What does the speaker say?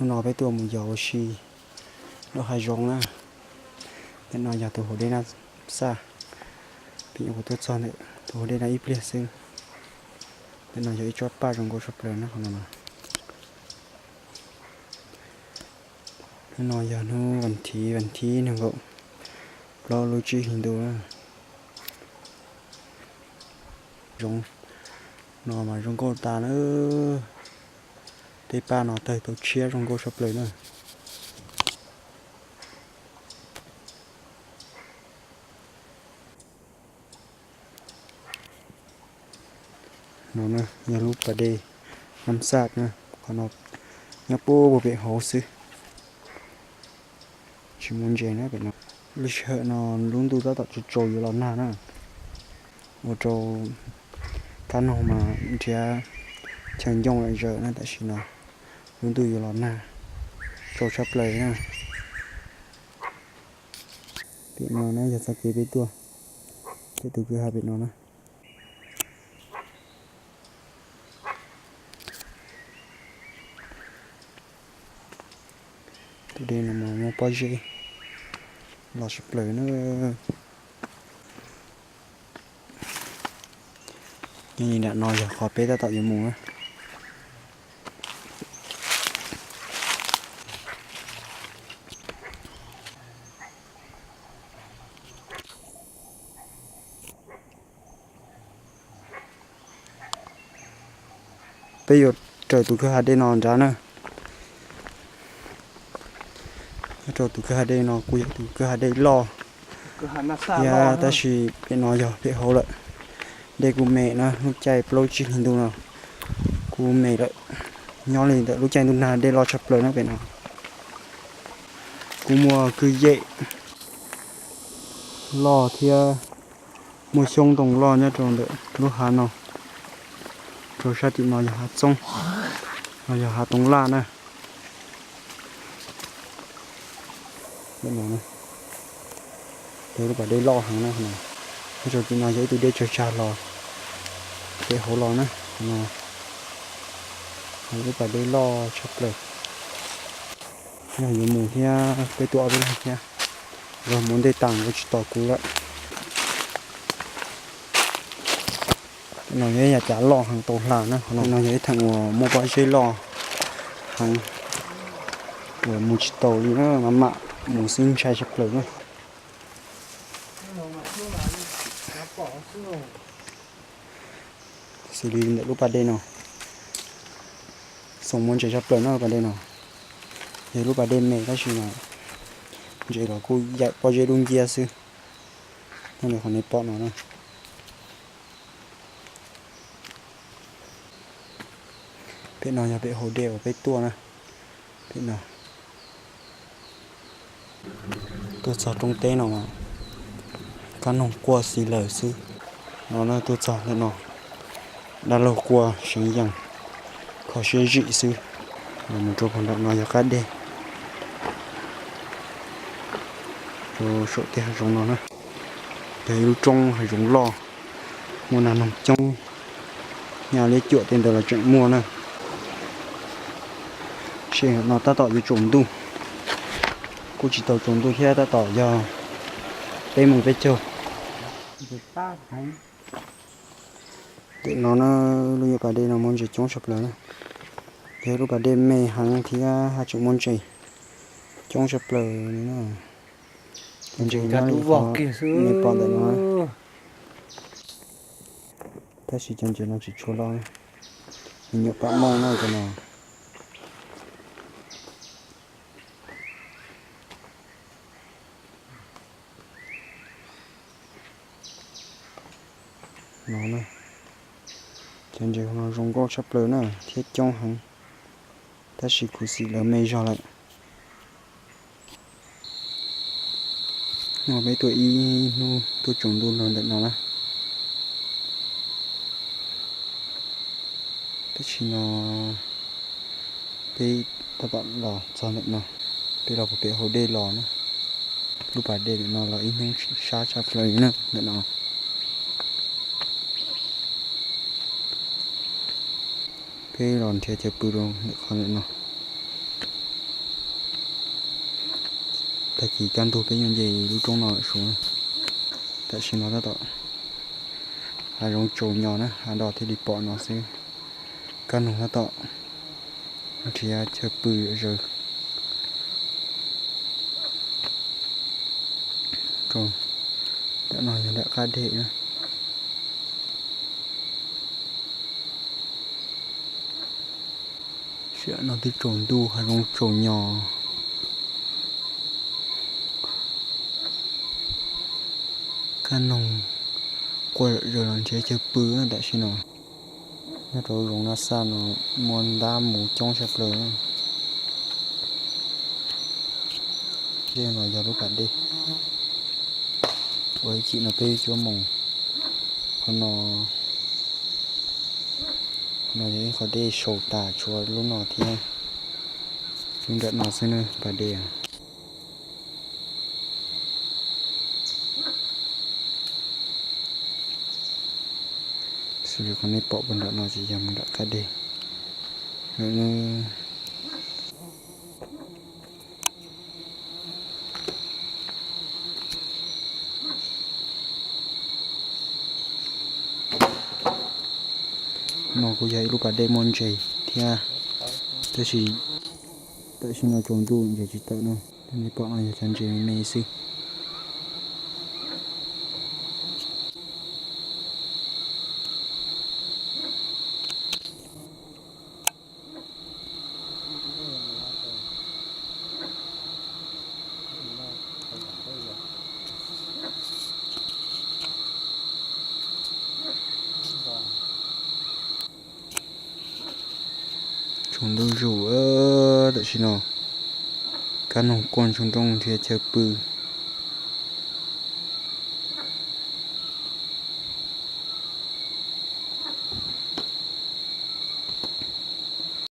Hnub no peb tuaj mus yos ua si lub hav zoov na. Ntawm no yog tus hauv dej Nab Xaj. Peb nyuam qhuav tuaj txog ntawm tus hauv dej no ib pliag xwb. Ntawm no yog ib tsob paj zoo nkauj tshaj plaws na qhov no. Hnub no yog hnub vas thiv, vas thiv nees nkaum plaub lub tsib hlis ntuj na. Zoov no mas zoo nkauj tas na. Tej paj no tawg tau tshiab zoo nkauj tshaj plaws na. No na yog lub pas dej Nab Xaj na, qhov no nyob puag pem hauv xwb, tsis muaj ntses na pem no. Lub sij hawm no lub ntuj tab tom tsaus tsaus yuav los nag na, ua rau kab noog mas nrhiav chaw ncoo lawm zaws na. Tam sim no lub ntuj yuav los nag, tsaus tshaj plaws na. Pem no na yog txoj kev peb tuaj, pem tus kwj ha pem no na. Tus dej no mas muaj pob zeb los tshaj plaws na. Nyob li nram no yog qhov peb tab tom yuav mus na. Peb yuav raws tus kwj ha dej no nrad na. Nyob rau tus kwj ha dej no kuj yog tus kwj ha dej loj thiab, tab sis pem no yog pem hauv lawm. Dej kuj me na, lub caij plaub tsib hlis ntuj no kuj me lawm. Nyob li ntawm lub caij ntuj nag dej loj tshaj plaws na pem no. Kuj muaj kwj yem loj thiab muaj xyoob ntoo loj nyob rau ntawm lub hav no. Rau sab tim no yog hav txoob, no yog hav toov laj na. Yog lub pas dej loj heev na. Nyob rau tim no yog ib tug dej tsawg tsag los pem hauv los na. Lub pas dej loj tshaj plaws. Yog yuav mus thiab peb tuaj ob peb leeg thiab, yog mus ntej tas kuj tsis tos kuv lawm. No yog ib yav cav loj heev tau hla na. Qhov no yog ib theem uas muaj pob zeb loj heev, uas mus tsis taus li na, maj mam mus xwb ntshai tshaj plaws na. Xws li ntawm lub pas dej no, xoo muaj ntses tshaj plaws na lub pas dej no. Yog lub pas dej me tab sis mas ntses los kuj yaim pob zeb dub nciab xwb. Nyob li qhov nej pom no na. Pem no yog pem hauv dej uas peb tuaj na. Pem no tuaj txog roob teb no mas kab noog quaj xis lawm xwb. No na tuaj txog ntawm no, dab laug quaj seev yees, kho siab zim xwb. Mus rau puag nram no yog qab deg, rau saum tej hav zoov no na. Yog ib lub roob hav zoov loj, muaj nas noog coob, nyaj liab cuam tej ntawd los tseem muaj na. Sij hawm no tab tom yuav tsaus ntuj, kuj tsis tau tsaus ntuj thiab, tab tom yog peb moos peb caug. Ntawm no na, lub nyuag pas dej no muaj ntses coob tshaj plaws na. Yog lub pas dej me heev thiab haj tseem muaj ntses coob tshaj plaws li na. Cov ntses nyob li qhov nej pom ntawm no, tab sis cov ntses no tsis tshua loj, me nyuam pam mooj no cov no. No na, cov ntses no zoo nkauj tshaj plaws na thiab coob heev, tab sis khuv xim lawv me zog lawm. No peb tuaj ib hnub tuaj tsaus ntuj los ntawm no na. Tab sis no peb tab tom los txog ntawm no, peb los puag pem hauv dej los na. Lub pas dej ntawm no los ib hnub sab tshaj plaws li na ntawm no. Peb los nrhiav cov pw rau ntawm qhov ntawm no. Tag kis kaj ntug peb yuav nce lub roob no lawm Suav. Tam sim no tab tom hav zoov tsaus nyos na, hav dos thiaj li pom no xwb. Kaj noog tab tom nrhiav chaw pw zaws. Nram no yog nram qab deg na. Sij hawm no twb tsaus ntuj hav zoov tsaus nyos. Kaj noog quaj zom zaws los nrhiav chaw pw tam sim no. Nyob rau zoov Nab Xaj no muaj ntab mus coob tshaj plaws. Dej no yog lub pas dej uas ib chim no peb cuab mus. Qhov no, qhov no yog ib qhov dej sau tas, tshuav lub no thiab, lub nram no xwb na pas dej. Xws li qhov nej pom puag nram no ces yog mus nram qab deg. No kuj yog ib lub pas dej muaj ntses thiab, tab sis tam sim no tsaus ntuj nrhiav tsis tau no. Nej pom no yog cov ntses me me xwb. Tsaus ntuj zus, tam sim no kaj noog quaj ntsoog nrooj nrhiav chaw pw.